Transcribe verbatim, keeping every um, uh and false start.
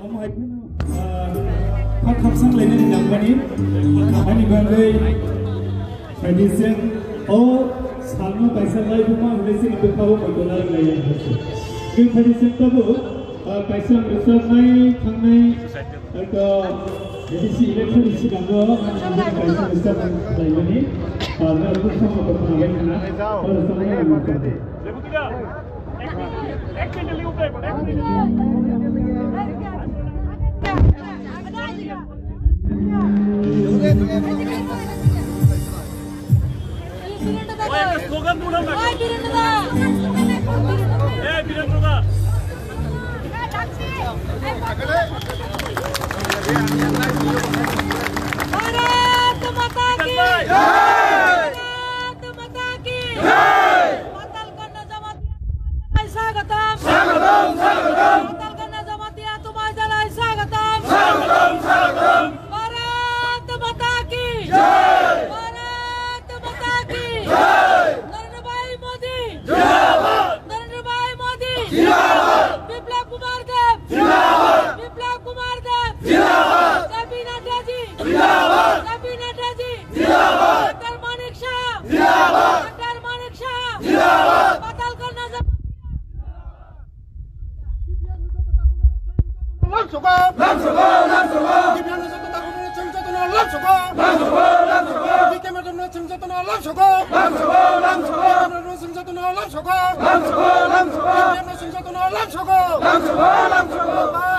Omo hai phano, ah, kha khapsang lainani nangmani, aboni bagwi tradition o salno kaisa laibuma hwnwi chini bwkhao koitor narwk laiya. Tei tradition tabuk, ah, kaisa ang rwchapnai thangnai, hwnkhe A D C election ni sikango ang kaisa rwchapmung khlaimani, ah, norok bwkhao koitor narwk khna, o rwchapmung ang rwchapnai. Oye, একটা স্লোগান তুললাম না। ওই বীরেন্দ্র দা। এই বীরেন্দ্র দা। ভারত মাতা কি জয়। ভারত মাতা কি জয়। পাতালকন্যা জমাতিয়া তোমায় জানাই স্বাগতম। স্বাগতম, স্বাগতম। পাতালকন্যা জমাতিয়া তোমায় জানাই স্বাগতম। স্বাগতম, স্বাগতম। ভারত মাতা কি জয়। ভারত মাতা কি জয়। নরেন্দ্র ভাই মোদি জিন্দাবাদ। নরেন্দ্র ভাই মোদি জিন্দাবাদ। বিপ্লব কুমার দেব জিন্দাবাদ। বিপ্লব কুমার দেব জিন্দাবাদ। জেপি নাড্ডা জি জিন্দাবাদ। জেপি নাড্ডা জি জিন্দাবাদ। ডক্টর মানিক শাহ জিন্দাবাদ। ডক্টর মানিক শাহ জিন্দাবাদ। পাতালকন্যা জমাতিয়া। লামসগো! লামসগো! লামসগো! টিপিএফ নো সত্য তাকুনো চুং সত্য নো লামসগো! লামসগো! লামসগো! টিপিএফ নো চুং সত্য নো লামসগো! লামসগো! লামসগো! টিপিএফ নো চুং সত্য নো লামসগো! লামসগো! লামসগো! টিপিএফ নো চুং সত্য নো লামসগো! লামসগো! লামসগো!